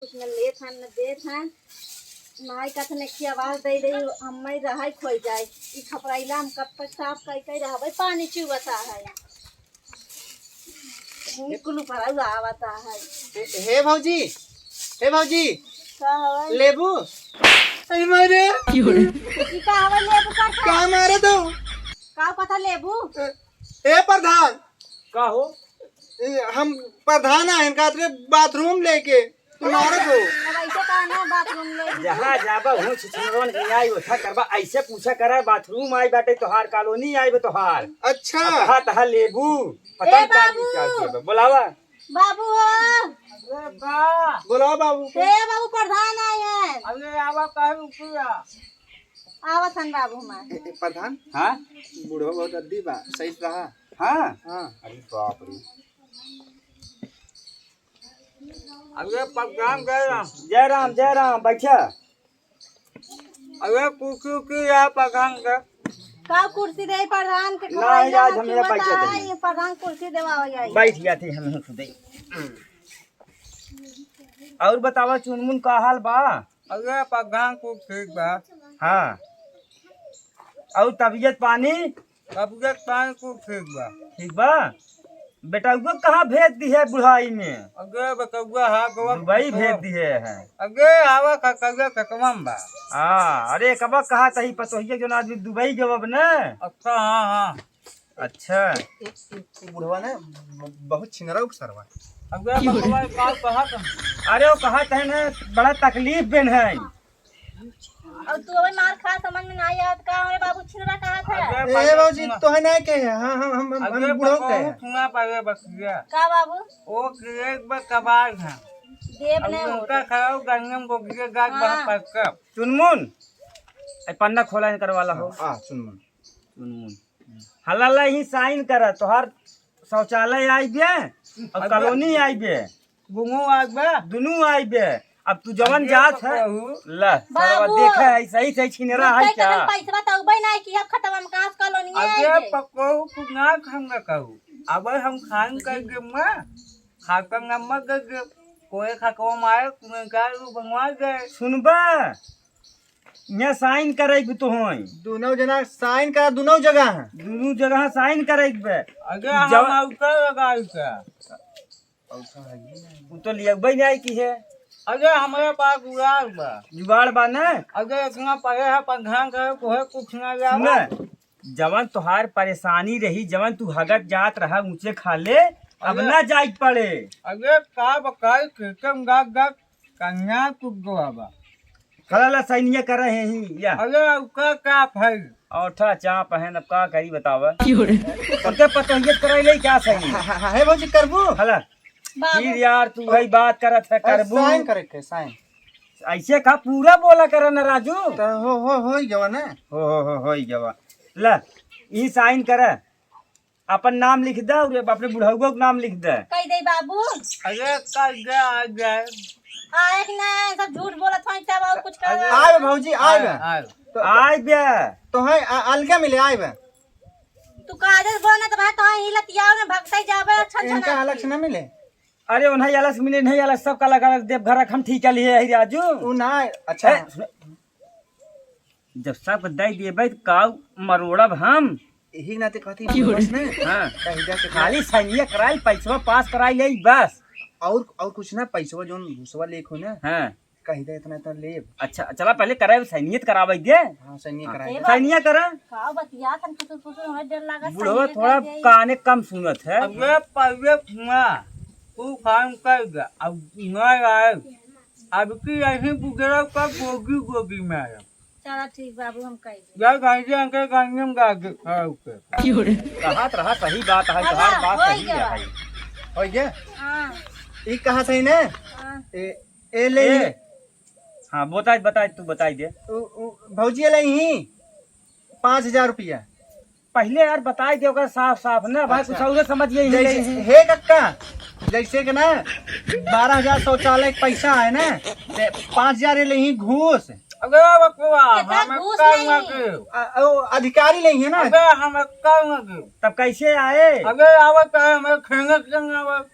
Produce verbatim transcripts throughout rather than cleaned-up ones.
कुछ न लेत हन, न देत हन। माई कथन एक आवाज दे दे, हम्मे रहाई खोई जाए। ई खपराइला हम कब तक साफ कई कई रहबे, पानी चुवता है। कुल ऊपर आउ आवता है। हे, हे भौजी, हे भौजी, का हवे? लेबू? अरे मारे। ई का हवे लेबू का? का मारे दो? का पता लेबू? ए, ए प्रधान। का हो? ए, हम प्रधान आए, इनका बाथरूम लेके। मारत हो। अब ऐसे कहा ना बाथरूम ले लीजिए। जहाँ जाबा, वहाँ छिछनवन के आई, ओथा करबा, ऐसे पूछा करा, बाथरूम आई बाटे तोहार, कॉलोनी आई बा तोहार। अच्छा। अब कहा तहा लेबू, पता ए नहीं का बाबू। चीज का बा। बोलावा। बाबू हो। अरे बा। बोलावा बाबू। हे बाबू, प्रधान आए हैं। अरे आवा, काहे रुकिया? आवत हन बाबू हमार। ए, ए, प्रधान। हाँ? बूढ़ो बहुत अद्दी बा, सही से रहा। हाँ? हाँ। अरे बाप रे। अरे प्रधान जय राम। जय राम, जय राम, बैठा। अरे कुर्सी उर्सी या प्रधान के। का कुर्सी दे प्रधान के? नहीं, खवाइला आज हम की यहाँ बैठे बताई, थे। प्रधान कुर्सी देवा हो जाई। बैठ गया थे हम यहाँ खुदे। और बतावा चुनमुन का हाल बा? अरे प्रधान कुल ठीक बा। हाँ। और तबीयत पानी? तबीयत पानी कुल ठीक बा। ठीक बा। बेटउआ कहाँ भेज दी है बुढ़ाई में? अरे बेटउआ हा गवा दुबई भेज दी है। अरे आवा का करिया ककमम बा। हाँ, अरे कबा कहा तही पतोहिया जोन आदमी दुबई गवा न। अच्छा, हाँ, हाँ। अच्छा। ए, ए, ए बुढ़वा ना ब-, बहुत छिनरा उपसरवा। अबे बकवा का कहत हन? अरे वो कहत है ना, बड़ा तकलीफ बेन है। अब तू अबे मार खा, समझ में ना आवत का, हमरे बाबू छिनरा कहत है। अबे ए बाबूजी, सुना। तो है ना के है? हाँ, हम, हम, हम, अबे हम बुढ़ऊ के बकवा है। सुना पावे बकिया। का बाबू? ओ के एक बार कबाड़ है। देव अब नहीं उनका होते। खाओ, गंगम गोगिया गाज हाँ। बहा पक्का। चुनमुन, ए पन्ना खोला इनकर वाला हो। हाँ, चुनमुन। चुनमुन। हला ला ही साइन करा, तोहार शौचालय आइबे और अबे कॉलोनी आइबे। दुनू आइबे। दुनू आइबे। अब तू जवन अबे जात है, पकड़ू। ला, सरवा बाबू, देखा है, सही सही छिनरा है मकई का क्या? पैसवा तो उबे ना कि अब खतवा में कहाँ से कॉलोनी अबे आइबे? पकड़ू, तू ना खाऊंगा कहू। अब हम खान कर दे माँ, खाता नमक कर दे, कोई खतवा मारे, तुम्हें क्या बनवा दे। सुनबा? यहाँ साइन करेक तो होई। दुनो जना साइन करा, दुनो जगह। दुनो जगह साइन करेक बे। अरे जब हम औसा लगाई का? उ तो लियबे नहीं की है। अरे हमारे पास जुगाड़ बा। जुगाड़ बा ना? अरे इतना पड़े है, प्रधान करे, तोहे कुछ ना जावा। सुना, जवन तोहार परेशानी रही, जवन तू हगत जात रहा ऊंचे खाले, अब अरे ना जाए पड़े। अरे का बताई, किचन गाग गाग कन्या कुछ गवा बा। खला ला सैनिया कर रहे हैं या। अरे उसका क्या भाई? औठा चाप है, अब का करी बतावा। क्यों रे? उनके पतोहियत कराई ले क्या सही? हाँ, हाँ, हाँ, हे भौजी करबू? हला। बाबू। फिर यार तू वही बात करत है, करबू। साइन करे के, साइन। ऐसे का पूरा बोला करा ना राजू। तो हो, हो, हो ही गवा ना। हो, हो, हो, हो ही गवा। ला, ई साइन कर। अपन नाम लिख दे और अपने बुढ़ौगो के नाम लिख दे। कह दे बाबू। अरे कह दे, आ जाए। आए कि ना, सब झूठ बोलत हो, तब और कुछ कर। आए भौजी, आए। आए, आए। तो आए बे। तो है, आ, अलगे मिले आए बे। तू काजल बोलना तो भाई, तो ही लतियाओ में भगते जाबे, अच्छा, अच्छा इनका ना अलग से ना मिले। अरे उन्हें अलग से मिले, नहीं अलग, सब का अलग अलग देव घर रखम ठीक है लिए है राजू। तू ना, अच्छा। ए, सुन, जब सबके दे देबे त काऊ मरोड़ब हम। यही नाते कहती क्यों बस रे? ना। हाँ। कह दे के खाली सैनिया कराई, पैसवा पास कराई ले बस। और, और कुछ ना, पैसवा जोन घुसवा लेख हो ना। हाँ। कह दे इतना इतना लेब। अच्छा, चला पहले कराई, सैनियत करावे दे। हाँ, सैनिया हाँ। कराई ए दे। बाबू, सैनिया करा। का बतिया तन कुछ कुछ हमें डर लगा बुढ़वा सैनिया थोड़ा कर दे। काने कम सुनत है। अबे पहले सुना, तू काम कर दे, अब ना आए। अब की यही बुढ़वा का गोगी गोगी में आया। चला ठीक बाबू, हम कह दे। जा गांजे अंकल गांजे में गा दे, खड़ा होके। क्यों रे? कहत रहा सही बात है, हाँ, तोहार बात होई सही गया। है। होई गया? हाँ। ई कहा सही ने? हाँ। ए, ए ले ए। ही। हाँ, बताई, बताई, तू बताई दे। उ, उ, भौजी ले ही पाँच हजार रुपया। पहले यार बताई दे ओकर साफ साफ ना, भाई अच्छा। कुछ और समझ गई जैसे, नहीं। हे कक्का, जैसे कि ना बारह हजार शौचालय के पैसा है ना, ते पाँच हजार ले ही घूस। अरे बकुआ, कितना हम घूस का नहीं? मत आ, ओ, अधिकारी नहीं है ना? अबे हम एक्का मत। तब कैसे आए? अबे आवत है, हमें खेंगत जंग आवत।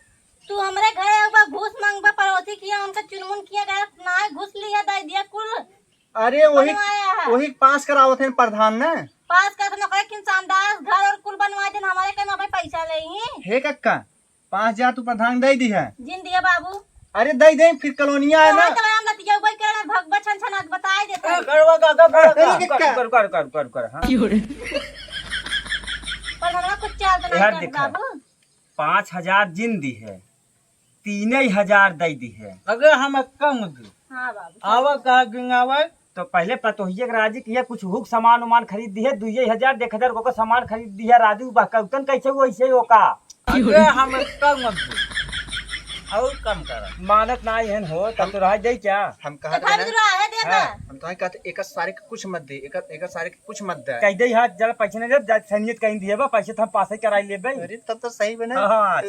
तू हमरे घरे आवा, घूस मांगबा पड़ोसी किया, उनका चुनमुन किया गया, ना घूस लिया, दे दिया कुल। अरे वही, बनवाया है। वही पास करावत हैं प्रधान ने। पास कर तो नौकरी किन शानदार घर और कुल बनवा देन, हमारे कहीं में भाई पैसा नहीं है। हे कक्का, पाँच हजार तू प्रधान दे दी है। जिन दिया बाबू। अरे दे दे, फिर कॉलोनिया है ना। तो हम लतिया कोई करे भगवा छन छन आज बताए देता ए, है। गड़वा का, का, का, अरे का, कक्का। कर, कर, कर, कर, कर, हाँ। प्रधानवा कुछ चाल तो नहीं यार कर दिखा। बाबू। पाँच हजार जिन दी है, तीन ही हजार दे दी है। अगर हम कम दी। हाँ बाबू। आवा कहा गिंगावे। तो पहले पतोहिए के राजी किया, कुछ हुक सामान उमान खरीद दी है, दुइये हजार, देख हजार को सामान खरीद दी है। राजू बहकौतन कैसे वो ऐसे ही होका। अरे हम कम दी। और कम करा। मानत ना है हो, तब तो रह जाई क्या? हम कहा तो था रहे ना, मित्र आए देखा। हाँ। हम तो कहा थे, एक सारे के कुछ मत दे, एक, एक सारे के कुछ मत दे। कह दे हाथ जरा पैसे नहीं दे, जा, सैनियत कहीं दिए बा, पैसे तो हम पास ही कराई लेबे। अरे तब तो सही बने। हाँ, हाँ।